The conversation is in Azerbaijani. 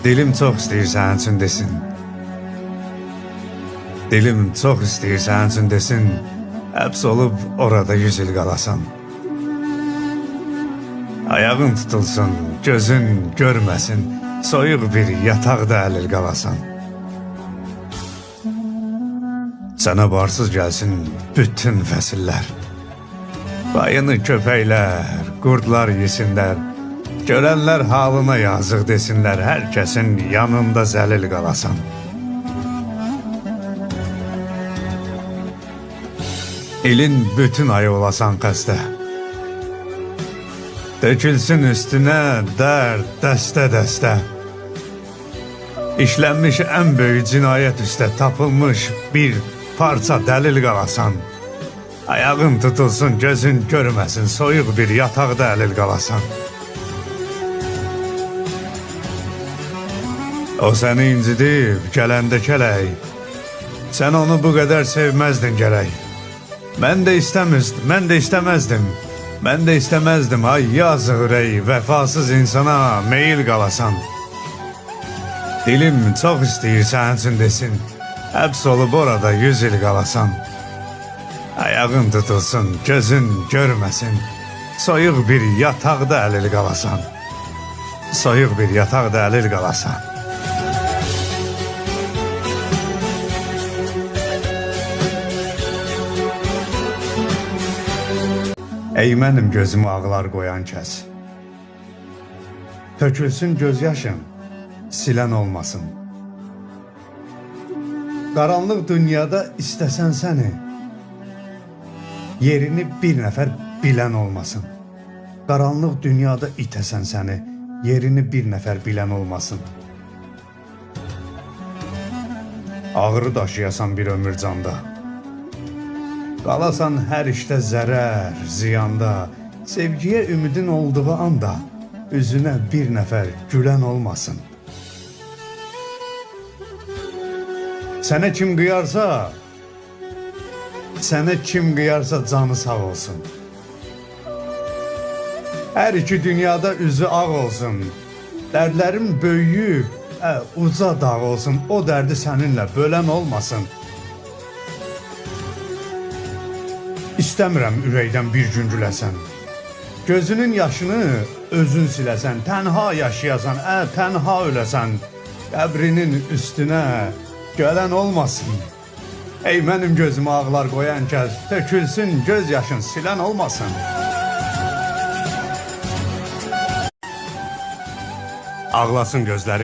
Dilim çox istəyir sənin üçün desin. Dilim çox istəyir sənin üçün desin. Həbs olub orada 100 il qalasan. Ayağın tutulsun, gözün görməsin. Soyuq bir yataqda əlil qalasan. Sənə barsız gəlsin bütün fəsillər. Payını köpəklər, qurdlar yesinlər. Görənlər halına yazıq desinlər. Hər kəsin yanında zəlil qalasan. İlin bütün ayı olasan xəstə. Tökülsün üstünə dərd dəstə dəstə. İşlənmiş ən böyük cinayət üstə tapılmış bir parça dəlil qalasan. Ayağın tutulsun, gözün görməsin, soyuq bir yataqda əlil qalasan. O səni incidib gələndə kələk. Sən onu bu qədər sevməzdin gərək. Mən də istəmizdim, mən də istəməzdim. Mən də istəməzdim, ay yazıq ürək, vəfasız insana meyil qalasan. Dilim çox istəyir sənin üçün desin. Həbs olub orada 100 il qalasan. Ayağın tutulsun, gözün görməsin. Soyuq bir yataqda əlil qalasan. Soyuq bir yataqda əlil qalasan. Ey mənim gözümü ağlar qoyan kəs. Tökülsün göz yaşım, silən olmasın. Qaranlıq dünyada istəsən səni, yerini bir nəfər bilən olmasın. Qaranlıq dünyada itəsən səni, yerini bir nəfər bilən olmasın. Ağrı daşıyasan bir ömür canda. Qalasan hər işdə zərər, ziyanda, sevgiyə ümidin olduğu anda üzünə bir nəfər gülən olmasın. Sənə kim qıyarsa, sənə kim qıyarsa canı sağ olsun. Hər iki dünyada üzü ağ olsun. Dərdlərin böyüyüb, uca dağ olsun. O dərdi səninlə bölən olmasın. İstəmirəm ürəkdən bir gün güləsən. Gözünün yaşını özün siləsən, tənha yaşayasan, tənha öləsən. Qəbrinin üstünə gələn olmasın. Ey mənim gözümə ağlar qoyan kəs, tökülsün göz yaşın silən olmasın. Ağlasın gözləri.